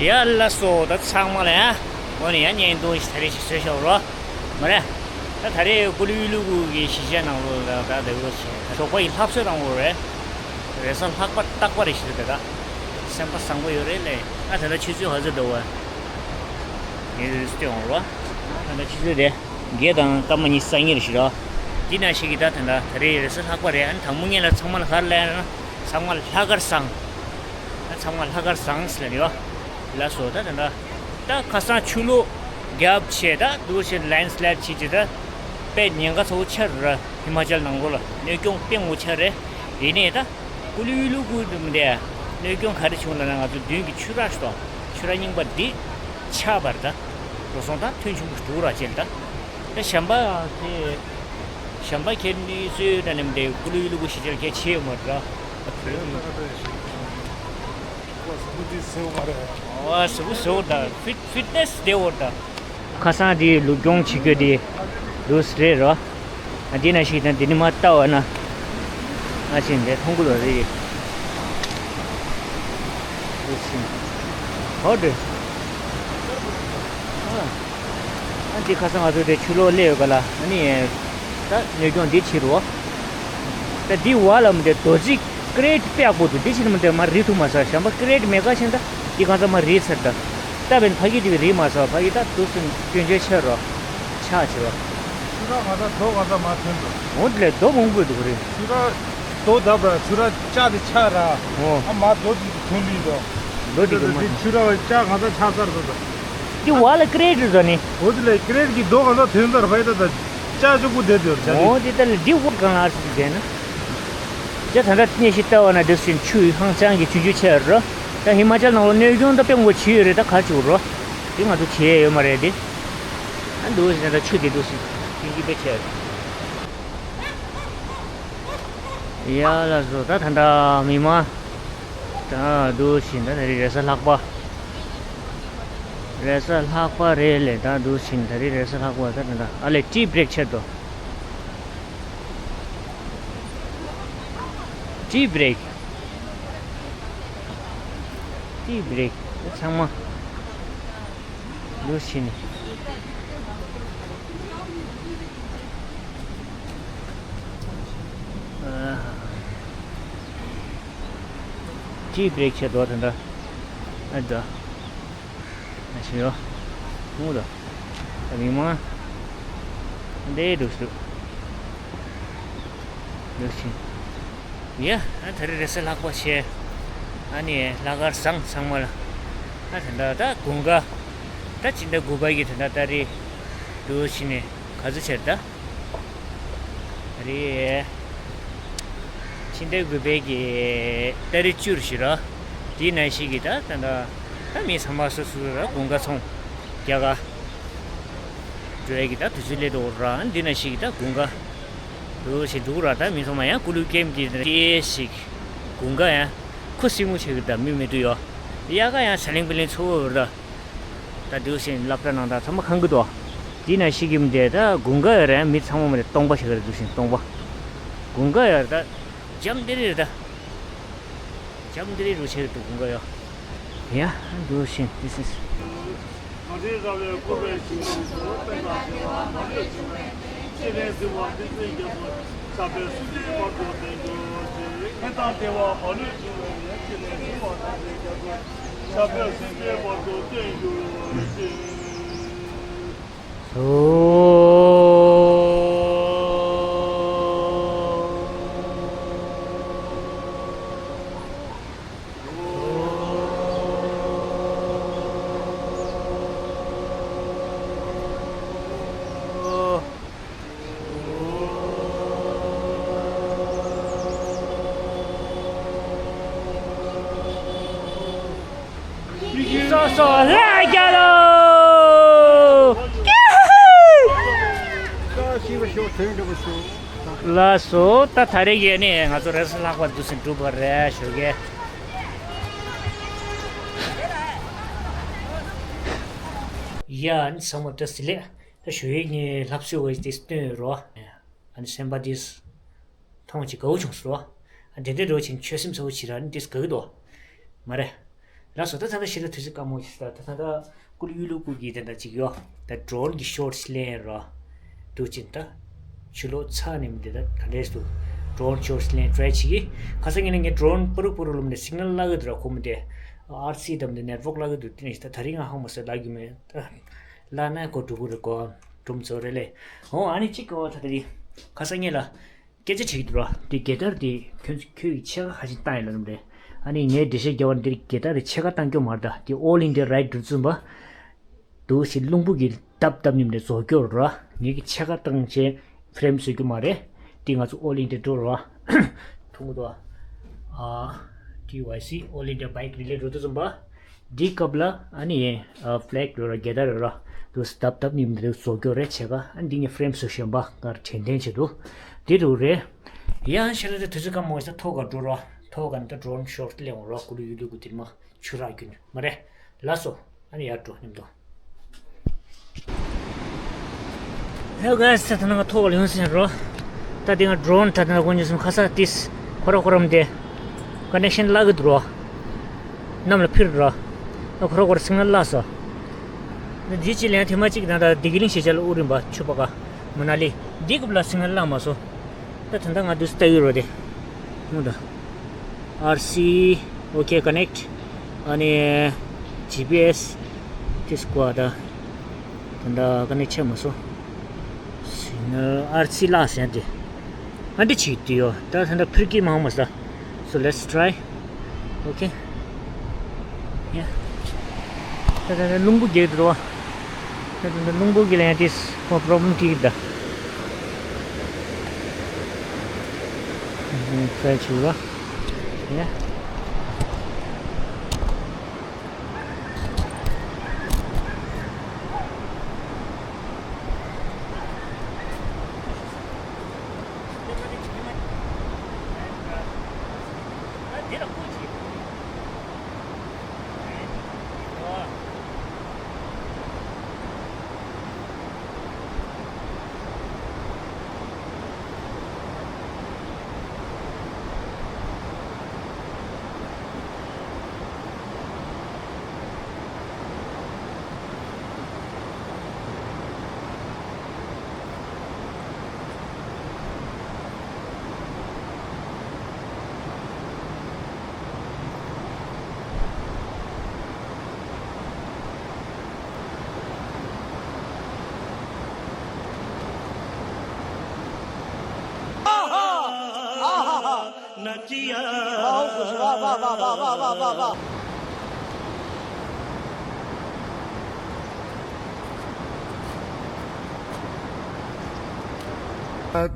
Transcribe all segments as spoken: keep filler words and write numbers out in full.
ཡ་ལགས་སོ། ད་ཚང་མ་ལ་ཡ་འོ་ནས་ཡ་བརྙན་ཐུང་ཞིག་ད་རེས་ཞིག་བཟོས་བཞག་རོགས། མ་རེད། ད་ད་རེས་ཀུ་ལུ་ལུ་གུ་གི་གཞིས་ཆགས་ནང་ལོགས་ལ་ད་ལྟ་བུ་ཞིག་ད་ཞོགས་པ་ཡི་ལྷ་གསོལ་རང་འོ་རེད། རེས་གཟའ་ལྷག་པ་རྟག་པ་རེད་ཞིག་རེད། ད་སེམས་པ་བཟང་པོ་ཡོད་རེད་ལས། ད་ད་ལྟ་ཆུ་ཚོད་ག་ཚོད་འདུག་བ། ངས་རེས་སྟོན་འོང་རོགས། ད་ལྟ་ཆུ་ཚོད་དེ་བརྒྱད་དང་སྐར་མ་ཉི་ཤུ་རྩ་གཉིས་རེད་ཞིག་རོགས། འདི་ནང་བཞིན་གྱི་ད་ད་ད་རེས་རེས་གཟའ་ལྷག་པ་རེད། ཨ་ནི་དང་པོ་ཉིད་ལ་ཚང་མ་ལ་ག་རེ་ལབ་ཡ་རེད་ན། ཚང་མ་ལྷག་དཀར་བཟང་། ཚང་མ་ལྷག་དཀར་བཟང་ཟེར་ལ་ཡོད། ལགས་སོ། ད་ད་ད་ད་ཁ་སང་ཆུ་ལོག་བརྒྱབ་བྱས་ད་འདུག་བྱས་ལེན་སི་ལའིཌ་བྱས་བྱས་ད་དཔེ་ཉེན་ཁ་ཚ་བོ་ཆགས་རེད། ཧི་མ་ཅལ་ནང་ལོགས་ལ་གནོད་སྐྱོན་དཔེ་ངོ་ཆགས་རེད། ཡིན་ནའི་ད་ཀུ་ལུ་ལུ་གུ་དེ་གནོད་སྐྱོན་ག་རེ་བྱུང་ལབ་ན། ང་ཚོ་མདུན་གྱི་ཆུ་རགས་ཤིག་དང་ཆུ་རགས་རྙིང་པ་འདི་ཆག་པར་ད་འགྲོ་སོང་ད་ཐོན་ཆུང་པོ་འགྲོ་ར་བྱས་ད། ད་གཞན་པ་དེ། གཞན་པ་ཁྱེད་གནས་ཚུལ་དང་མཉམ་དུ་ཀུ་ལུ་ལུ་གུ་ཞིག་ཅར་ཁྱེད་བྱེད་ཡོད་མ་རེད། ཨོ་ཟེར་བོ་ཟེར་བོ་ད་ཕིཊ་ཕིཊ་ནེ་སི་དེ་བོ་ད། ཁ་སང་དེ་ལུག་གྱོང་བྱེད་རྒྱུ་དེ་ལུས་རེད་རོ། ཨ་དེ་ན་ཞིག་དང་དེ་ནི་མ་ལྟ་བ་ན། ཨ་ཕྱིན་དེ་མཐོང་གི་ལོ་རེད། ལུས་ཕྱིན། ཧོ་དེ། ཨ། ཨ་འདི་ཁ་སང་ང་ཚོ་དེ་ཆུ་ལོག་སླེབས་ཡོད་ག་ལ། ཨ་ནི་ད་གནོད་སྐྱོན་འདི་ཕྱིར་རོ། ད་འདི་བ་ལ་མི་དེ་རྡོ་རྩིག་ཀི་རེ་ཊི་དཔེ་ཡག་པོ་འདུག་འདི་ཕྱིར་མི་དེ་མ་རིལ་ཐུབ་མ་སོང་། གཞན་པ་ཀི་རེ་ཊི་མེད་ག་ཕྱིན་ད་འདི་གང་ཚང་མ་རིལ་ཚར་ད། ད་བན་ཕ་གི་དེ་བས་རིལ་མ་སོང་། ཕ་གི་ད་དུ་སུན་སྐྱོན་བརྗོད་ཆེ་རོ། ཆག་ཆེ་བ། ཆུ་ར་ང་ད་རྡོ་གང་ཚང་མ་ཐོན་འདུག་འོ་དེ་ལས་རྡོ་མང་པོ་འདུག་རེད། ཆུ་ར་རྡོ་བརྡབས་ར་ཆུ་ར་ལྕགས་དེ་ཆག་ར། འོ། ཨ་མ་རྡོ་དེ་ཐོན་ལི་རོ། རྡོ་དེ་གི་མ་དེ་ཆུ་ར་ལྕགས་གང་ཚང་ཆག་ཚར་འདུག་ད། དེ་བ་ལ་ཀི་རེ་ཊི་རེད་ཟ་ནི། འོ་དེ་ལས་ཀི་རེ་ཊི་གི་རྡོ་གང་ཚང་ཐོན་ཚར་བ་ཡི་ད་ད་ལྕགས་ཆུ་བུ་དེ་དེ་ར་ཆ་དེ། འོ་དེ་ད་ལ་དེ་བོ་གང་ལ་ཟེར་ཟེར་ན། དེ་ད་ད་ནས་ཤི་ལྟ་བ་ན་དེ་སུན་ཆུ་ཧང་ཅང་གི་ཆུ་ཆུ་ཆེ་རོ། ད་ཧི་མ་ཅལ་ནང་ལོ་གནོད་སྐྱོན་ད་དཔེ་མགོ་ཆེ་ཡོད་རེད། ད་ག་ཆུ་རོ། དེ་ང་ཚོ་བྱེད་ཡས་ཡོད་མ་རེད་དེ། ཨ་འདུག་ཟེར་ན་ད་ཆུ་དེ་འདུག་ཟེར་ཏིང་ཏིང་དཔེ་ཆེ་རེད། ཡ་ལགས་སོ། ད་ད་ད་མི་མང་ད་འདུག་ཟེར་ད་ད་རེས་རེས་གཟའ་ལྷག་པ། རེས་གཟའ་ལྷག་པ་རེད་ལས། ད་འདུག་ཟེར་ད་རེས་རེས་གཟའ་ལྷག་པ། ད་ད་ད་ཨ་ལས་ཊི་བྷི་རེག་ཆེད་དོ། ཊི་བྷི་རེག་ཊི་བྷི་རེག་ཚང་མ་ལུས་ཕྱིན་ནས། ཨ། ཊི་བྷི་རེག་བྱེད་དོ་དེ་འདྲ། ཨ་འདྲ། ཨ་ཤི་ཡོ། ངུ་དོ། ད་མི་མང་། འདི་འདུག་སུ། འདུག་ཕྱིན། ཡ། ཨ་ད་རེས་རེས་གཟའ་ལྷག་པ་བྱས། ཨ་ནི་ལྷག་དཀར་བཟང་ཚང་མ་ལ། ཨ་ད་ད་ད་དགུན་ཁ། ད་ཕྱི་ཟླ་དགུ་པ་གི་ད་ད་ད་རེས། འདུག་ཕྱིན་ནས་ག་ཚོད་བྱས་ད། རེད། ཕྱི་ཟླ་དགུ་པའི་གི་ཏ་རིག་བཅུ་རུ་ཞིག་ར། དེའི་ནང་བཞིན་གྱི་ད་ད་ད་ད་མི་ཚང་མ་སོ་སོ་ར་དགུན་ཁ་ཚོང་རྒྱག་ག་འགྲོ་ཡས་ཀྱི་ད་དུས་ཚོད་སླེབས་འགྲོ་ར། འདི་ནང་བཞིན་གྱི་ད་དགུན་ཁ་འདུག་ཞིག་འདུག་ར། ད་མི་ཚང་མ་ཡང་ཀུ་ལུ་ཀེམ་གྱི་སྐྱེས་ཤིག་དགུན་ཁ་ཡང་ཁུ་སིམ་མོ་བྱེད་ཀྱི་ད་མི་མི་འདུག་ཡོ། དབྱར་ཁ་ཡང་ཚ་ལིང་པི་ལིང་ཚ་བོ་ར། ད་འདུག་སེ་སློབ་གྲྭ་ནང་ད་ཚང་མ་ཁེངས་ཀྱི་འདུག་དེ་ནང་བཞིན་གྱི་མི་དེ་ད་དགུན་ཁ་ཡོད་རེད། མི་ཚང་མ་མི་རེད། སྟོང་པ་ཞིག་རེད། འདུག་སེ་སྟོང་པ། དགུན་ཁ་ཡོད་རེད། ད་འཇམ་དེ་རེད། ད་འཇམ་དེ་རེད་རུ་ཆེ་རེད་འདུག་དགུན་ཁ་ཡོད། ཡ་འདུག་སེ་this is། སོ་སོ་ལ་རྒྱལ་ལོ། ལགས་སོ། ད་ད་རེས་ཀྱི་ནི་ང་ཚོ་རེས་གཟའ་ལྷག་པ་འདུག་སེ་འགྲུབ་པ་རེད་ཞུ་གི། ཡ་ནི་ཚང་མ་བཀྲ་ཤིས་བདེ་ལེགས། ད་ཞུ་ཡིག་ངའི་ལྷབ་སུ་བ་དེ་སྟོན་ཡོད་རོ། ཨ་ནི་སེམས་པ་དེ་མཐོང་ཅིག་དགའ་བོ་བྱུང་སོང་རོ། ཨ་དེ་འདྲ་འགྲོ་ཕྱིན་ཆོད་སེམས་གསལ་བོ་བྱེད་ར་ནི་དེ་དགའ་གི་འདུག་མ་རེད། ལགས་སོ། ད་ད་ལྟ་ཤི་ད་དུས་ཚོད་དཀའ་མོ་ཞིག་ད་ད་ད་ད་ཀུ་ལུ་ཡུ་ལུ་ཀུ་གི་དེ་འདྲ་ཅིག་ཡོད། ད་ཌོ་རོན་གི་ཤོ་ཊི་ལེན་རོ། འདུག་ཅིང་ད་ཆུ་ལོག་ཚ་ནས་མི་འདི་ད་ག་འདྲས་འདུག་ཌོ་རོན་ཤོ་ཊི་ལེན་ཊི་རའི་བྱེད་ཀྱི། ཁ་སང་ངས་ནས་ངས་ཌོ་རོན་པུ་རུ་པུ་རུ་ལུམ་ནས་སིག་ནལ་ལ་གི་འདུག་ར། ཁོ་མི་དེ་ཨར་སི་དམ་དེ་ནེཊ་ཝོག་ལ་གི་འདུག་དེ་ནས་ད་ད་རིང་ང་ཧང་མ་སོ་ལ་གི་མེད་ད། ལ་ན་གོ་འགྲོ་གི་རེད་གོ། གྲུམ་ཚོ་རེད་ལེ། འོ་ཨ་ནི་གཅིག་གོ་ད་ད་རིང་ཁ་སང་ངས་ལ། སྐད་ཆ་དྲིས་འདུག་ར། དེ་རྒྱལ་དར་དེ་ཁྱོད་ཁྱོད་ཀྱི་ཕྱེད་ཀ་ཁ་ཤས་བཏང་ཡིན་ལ་རུམ་རེད། ཨ་ནི་ངའི་འགྲེལ་བཤད་རྒྱག་པ་འདིར་རྒྱལ་དར་རེ་ཕྱེད་ཀ་བཏང་སྐྱོ་མ་རེད་ད། དེ་ཨོལ་ཨིན་ཌི་ཡ་རའིཌ་འགྲོ་ཙུམ་པ། དུ་ཞིག་རླུང་བུ་གི་རྡབ་རྡབ་ཉིམ་རེ་བཟོ་སྐྱོ་ར། ངེད་ཀྱི་ཕྱེད་ཀ་བཏང་བྱས་ཕི་རེམ་བཟོ་རྒྱུ་མ་རེད། དེ་ང་ཚོ་ཨོལ་ཨིན་ཌི་ཡ་འགྲོ་ར། ཐུང་དུ་ཨ། ཊི་ཝའི་སི་ཨོལ་ཨིན་ཌི་ཡ་བྷའིཀ་རི་ལེ་འགྲོ་དུས་ཙུམ་པ། འདི་སྐབས་ལ་ཨ་ནི་ཨ་ཕི་ལེག་རོ་ར་རྒྱལ་དར་རོ་ར་དུ་སི་ཏབ་ཏབ་ནི་འདི་བཟོ་སྐྱོ་རེད་བྱེད་ཀ། ཨ་འདི་ངས་ཕི་རེམ་བཟོ་བཞིན་པ་གར་དྲན་རྟེན་བྱེད་དུ་འདི་རུ་རེད། ཡང་ཤེས་ར་དེ་དུས་ཚོད་སྐར་མ་འོས་ས་ཐོག་ག་འགྲོ་རོ། ཐོག་ག་ནི་ད་ཌོ་རོན་ཤོ་ཊི་ལེན་འོང་རོ། ཀུ་ལུ་ཡུ་ལུ་གུ་དེ་མ་ཆུ་རག་རྒྱུ་ནི་མ་རེད། ལགས་སོ། ཨ་ནི་ཡར་འགྲོ་མཉམ་དུ། Hello guys, ད་ཐ་ན་ང་ཐོག་ལ་ཡོང་ཟིན་རོ། ད་དེ་ང་ཌོ་རོན་ད་ཐ་ན་གོན་ཉོ་སོང་ཁ་ས་ཏིས་ཁོ་ར་ཁོ་རམ་དེ་ཀོ་ནེག་ཤན་ལག་གི་འདུག་རོ། གནམ་ལ་འཕིར་རོ། ད་ཁོ་ར་ཁོ་ར་སིག་ནལ་ལག་སོ། ད་འདི་ཅི་ལན་ཐེ་མ་ཅིག་ད་ད་དེ་གི་ལིང་ཤེས་བྱ་ལ་ཨུ་རིམ་པ་ཆུ་པ་ཀ་མུ་ན་ལི་འདི་གུབ་ལ་སིག་ནལ་ལག་མ་སོ། ད་ད་ད་ང་དུས་སྟ་ཡུ་རོ་དེ། ཧུང་ད། ཨར་སི། ཨོ་ཁེ་ཀོ་ནེག་ཊི། ཨ་ནི་ཇི་པི་ཨེས་ཏིས་ཀོ་ད། ད་ད་ཀོ་ནེག་ཊི་ཆེ་མ་སོ། སིག་ནལ་ཨར་སི་ལག་ཟེར་དེ། ཨ་འདི་ཅིག་དུ་ཡོ། ད་ད་ད་འཕིར་གི་མང་མ་ས། So let's try. Okay. Yeah. ད་ད་ད་རླུང་བུ་རྒྱག་འདུག་རོ། ད་ད་ད་རླུང་བུ་གི་ལན་ཏིས་ཁོ་པོ་རོབ་ལེམ་ཏིས་ད། ཧུམ་ཧུམ། ཕེ་ཆུ་ར། ཡ།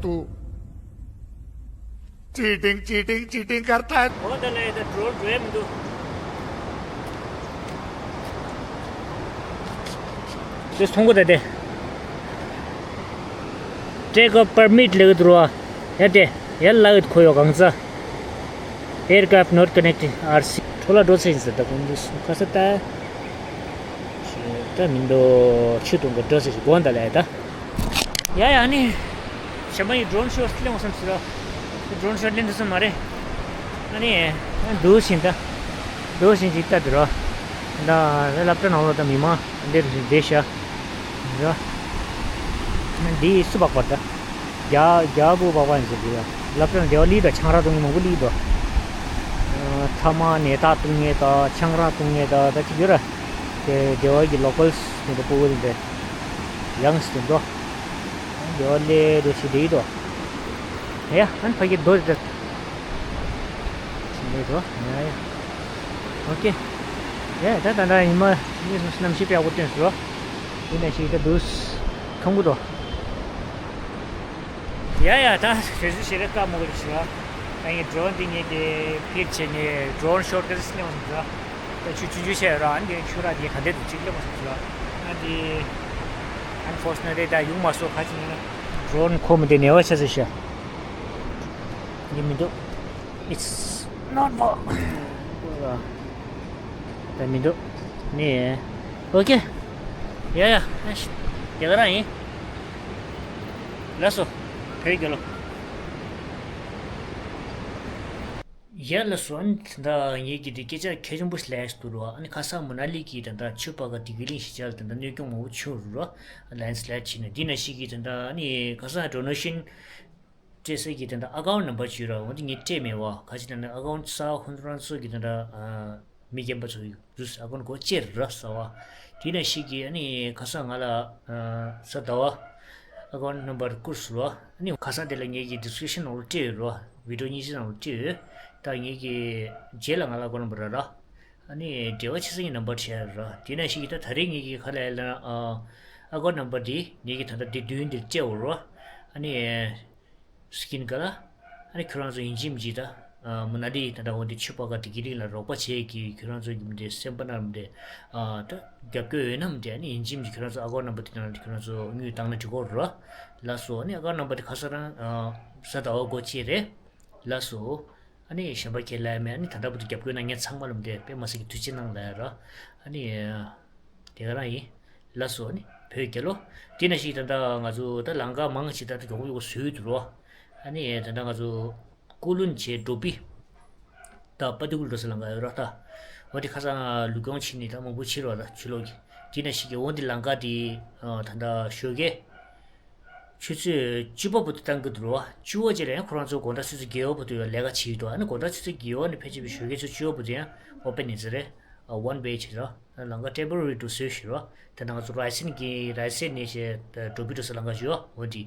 तू cheating cheating cheating करता है। འོ་ད་ལས་ད་འགྲོ་འགྲོ་ཡ་མི་འདུག་དེ་སོང་གོ་ད་དེ། Take a permit ལེགས་འགྲོ་བ། ཡ་དེ་ཡ་ལ་ཡོད་ཁོ་ཡོ་གང་ཚ། Aircraft not connected R C. འཕྲོ་ལ་འགྲོ་ཚེ་ཡིན་ཟེར་ད་ཁོང་ཚོ་ཁ་ས་ད། ད་མི་འདུག་ཆུ་དུང་གི་འགྲོ་ཚེ་ཞིག་དགོངས་ད་ལས་ད། ཡ་ཡ་ནི། གཞན་པ་ཡི་ཌོ་རོན་ཤོ་ཊི་ལེན་བསམ་ཟེར་ར། ཌོ་རོན་ཤོ་ཊི་ལེན་ཐུབ་ས་མ་རེད། ཨ་ནི། འདུག་བཞིན་ད། འདུག་བཞིན་ཅིག་ལྟ་དུ་ར། ད་སློབ་གྲྭ་ནང་ལོགས་ད་མི་མང་འདིར་བསྡད་ཤག་ར། འདི་སུ་སྦག་པར་ད། རྒྱ་རྒྱ་བོ་སྦག་པ་ཡིན་ཟེར་གི་ཡ། སློབ་གྲྭ་ནང་བདེ་བ་ལི་ད་ཆང་རག་བཏུང་མང་པོ་ལི་ད། ཐ་མག་ནད་རྟགས་བཏུང་ངེས་ད་ཆང་རག་བཏུང་ངེས་ད་ད་ཅིག་ཡོད་ར། དེ་བདེ་བ་གི་ལོ་ཀལ་སི་དེ་འདྲ་སྤོ་བོ་དེ་འདྲ། ཡང་སི་དེ་འགྲོ། འདི་བ་ལས་འགྲོ་ཆེ་དེ་ཡིན་དོ། ཡ་ཨན་ཕ་གི་རྡོ་རེད་ད། ཆེ་མེད་དོ། ཡ་ཡ། ཨོ་ཀེ། ཡ་ད་ད་ད་ཉི་མ་གཉིས་གསུམ་གནམ་གཤིས་དཔེ་ཡག་པོ་སྟོན་སོང་། ཡིན་ན་ཞིག་ད་འདུག་ཁམ་གུ་དོ། ཡ་ཡ་ད་རེ་ཟུ་ཞེ་རེ་ཀ་མོ་གི་ཞུ་བ། ད་ངས་ཌོ་རོན་འདི་ངས་དེ་ཕིར་བྱས་ནས་ཌོ་རོན་ཤོ་ཊི་ཀ་ཊི་སླེབས་སོང་ཟེར། ད་ཆུ་ཆུང་ཆུང་བྱས་ར་ཨ་ནི་ཆུ་ར་དེ་ག་འདྲ་འདུག་ཅིག་སླེབས་སོང་ཟེར། ཨ་དེ་ཨན་ཕོར་ཆུ་ནེ་ཊི་ད་ཡོང་མ་སོང་ཁ་ཅིག་ཡིན་ན། ཌོ་རོན་ཁོ་མོ་དེ་ནེ་བ་ཆ་ཟེར་ཤག་འདི་མི་འདུག It's not work. ད་མི་འདུག་ནི། ཨོ་ཀེ། ཡ་ཡ། ཨེ་ཤི། དེ་ག་རང་ཡིན། ལགས་སོ། བོད་རྒྱལ་ལོ། ཡ་ལགས་སོ། ཨ་ནི་ད་ལྟ་ངེད་ཀྱི་དེ་སྐད་ཆ་གལ་ཆེན་པོ་ཞིག་ལས་འདུག་རོ། ཨ་ནི་ཁ་སང་མ་ན་ལི་གི་ད་ལྟ་ཆུ་ཕར་ཁ་བདེ་སྐྱིད་གླིང་གཞིས་ཆགས་ལ་ད་ལྟ་གནོད་སྐྱོན་མང་པོ་བྱུང་རོ། ལེན་སི་ལའེ་ཌི་བྱས་ནས། དེ་ནང་བཞིན་གྱི་ད་ལྟ་ཨ་ནི་ཁ་སང་ཌོ་ནེ་ཤན་སྤྲད་ས་གི་ད་ལྟ་ཨ་ཀའུན་ཊི་ནམ་བར་ཅིག་ཡོད་ར། འོ་དེ་ངས་སྤྲད་མེད་པ། ག་ཅི་ལབ་ན་ཨ་ཀའུན་ཊི་གསར་པ་ཁོང་ཚོ་རང་ཚོ་གི་ད་ལྟ་ཨ་མི་རྒན་པ་ཚོ་ཡོད་དུས་ཨ་ཀའུན་ཊི་སྒོ་ཕྱེ་ར་ཟེར་བ། དེ་ནང་བཞིན་གྱི་ཨ་ནི་ཁ་སང་ང་ལ་ཨ་གཟའ་ཟླ་བ་ཨ་ཀའུན་ཊི་ནམ་བར་བསྐུར་ཟེར་བ། ཨ་ནི་ཁ་སང་དེ་ལ་ངེད་ཀྱི་ཌི་སི་ཀི་རིབ་ཤན་ནང་ལ་སྤྲད་ཡོད་ར། བི་ཌི་ཡོ་གཉིས་ཆ་ནང་ལ་སྤྲད་ཡོད། ད་ངེད་ཀྱི་རྗེས་ལ་ང་ལ་ཨ་ཀའུན་ཊི་ནམ་བར་རག་ར། ཨ་ནི་འབྲེལ་བ་བྱེད་ས་གི་ནམ་བར་བྱས་ར། དེ་ནང་བཞིན་གྱི་ད་ད་རེས་ངེད་ཀྱི་ག་ལབ་ཡ་ལབ་ན་ཨ་ཨ་ཀའུན་ཊི་ནམ་བར་དེ་ངེད་ཀྱི་ད་ལྟ་དེ་མདུན་དེར་སྤྲད་ཡོད་ར། ཨ་ནི་སི་ཀིན་ག་ལ། ཨ་ནི་ཁྱོད་རང་ཚོ་ཡིན་གཅིག་མིན་གཅིག་ད་ཨ་མ་ན་ལི་ད་ལྟ་འོ་དེ་ཆུ་ཕར་ཁ་བདེ་སྐྱིད་གླིང་ལ་རོགས་པ་བྱེད་ཀྱི། ཁྱོད་རང་ཚོ་གི་མི་དེ་སེམས་པ་ནང་མི་དེ་ཨ་ད་རྒྱབ་སྐྱོར་ཡོད་ན་མི་དེ། ཨ་ནི་ཡིན་གཅིག་མིན་གཅིག་ཁྱོད་རང་ཚོ་ཨ་ཀའུན་ཊི་ནམ་བར་དེ་ནང་ལ་ཁྱོད་རང་ཚོ་དངུལ་བཏང་ན་འགྲིག་གོ་ར། ལགས་སོ། ཨ་ནི་ཨ་ཀའུན་ཊི་ནམ་བར་དེ་ཁ་སང་རང་ཨ་གཟའ་ཟླ་བ་སྒོ་ཕྱེ་རེད། ལགས་སོ། ཨ་ནི་གཞན་པ་ཁས་ལེན་མེད། ཨ་ནི་ད་ལྟ་བར་དུ་རྒྱབ་སྐྱོར་གནང་མཁན་ཚང་མ་ལ་མི་དེ་དཔེ་མ་སྲིད་ཀྱི་ཐུགས་རྗེ་གནང་ལབ་ཡ་ར། ཨ་ནི་དེ་ག་རང་ཡིན། ལགས་སོ། ཨ་ནི་བོད་རྒྱལ་ལོ། དེ་ནང་བཞིན་ད་ལྟ་ང་ཚོ་ད་ལམ་ཁ་མང་ཆེ་ད་ལྟ་མགྱོགས་པོ་མགྱོགས་པོ་བཟོས་འདུག་རོ། ཨ་ནི་ད་ལྟ་ང་ཚོ་ཀུ་ལུན་བྱས་འགྲོ་བི་ད་པ་ཏི་ཀུ་ལུན་འགྲོ་ས་ལམ་ཁ་ཡོད་ར། ད་འོ་དེ་ཁ་སང་ལུག་གྱོང་ཕྱིན་ནས་ད་མང་པོ་ཕྱིན་རོ། ད་ཕྱི་ལོགས་ཀྱི་དེ་ནང་བཞིན་གྱི་འོ་དེ་ལམ་ཁ་དེ་ད་ལྟ་ཞོགས་ཀས་ཆུ་ཚོད་བཅུ་པ་བར་དུ་གཏང་གི་འདུག་རོ། བཅུ་པ་རྗེས་ལ་ཡང་ཁོ་རང་ཚོ་དགོང་དག་ཆུ་ཚོད་བརྒྱད་པ་བར་དུ་ཡང་ལས་ཀ་བྱེད་ཀྱི་འདུག་ཨ་ནི་དགོང་དག་ཆུ་ཚོད་བརྒྱད་པ་ནས་ཕལ་ཆེར་བའི་ཞོགས་ཀའི་ཆུ་ཚོད་བཅུ་པ་བར་དུ་ཡང་ཨོ་པན་ཡིན་ས་རེད། ཨ་ཝན་ཝེ་བྱེད་རོ། ལམ་ཁ་ཊེམ་པོ་ར་རི་འགྲོ་སྲོལ་ཞིག་རོ། དེ་ནང་ང་ཚོ་རའི་སན་གྱི་རའི་སན་ནས་བྱས་འགྲོ་བི་འགྲོ་ས་ལམ་ཁ་ཞིག་ཡོད། འོ་དེ།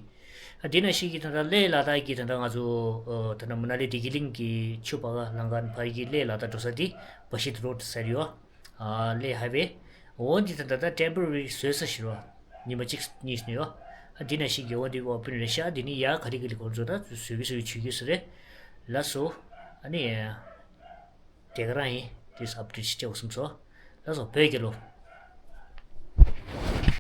ཨ་དེ་ནང་བཞིན་གྱི་ད་ལྟ་གླེ་ལ་དྭགས་ཀྱི་ད་ལྟ་ང་ཚོ་ཨ་ད་ལྟ་མ་ན་ལི་བདེ་སྐྱིད་གླིང་གི་ཆུ་ཕར་ཁ་ལམ་ཁ་ཕར་གྱི་གླེ་ལ་དྭགས་འགྲོ་ས་དེ་བ་ཤི་ཏི་རོ་ཌི་ཟེར་ཡོད། ཨ་གླེ་ཧའི་ཝེ། འོ་འདི་ད་ལྟ་ཊེམ་པོ་ར་རི་བཟོས་ས་ཞིག་རོ། ཉི་མ་གཅིག་གཉིས་ནས་ཡོད། ཨ་འདི་ནང་བཞིན་གྱི་འོ་འདི་ཨོ་པན་རེད་ཤག་འདི་ནི་ཡ་ག་རེ་གི་ལི་ཁོང་ཚོ་ད་བཟོས་གི་བཟོས་གི་བྱེད་གི་ས་རེད། ལགས་སོ། ཨ་ནི་དེ་ག་རང་ཡིན། དེ་ཨབ་ཌེཊ་ཞིག་སྤྲད་དགོས་བསམ་སོང་། ལགས་སོ། བོད་རྒྱལ་ལོ།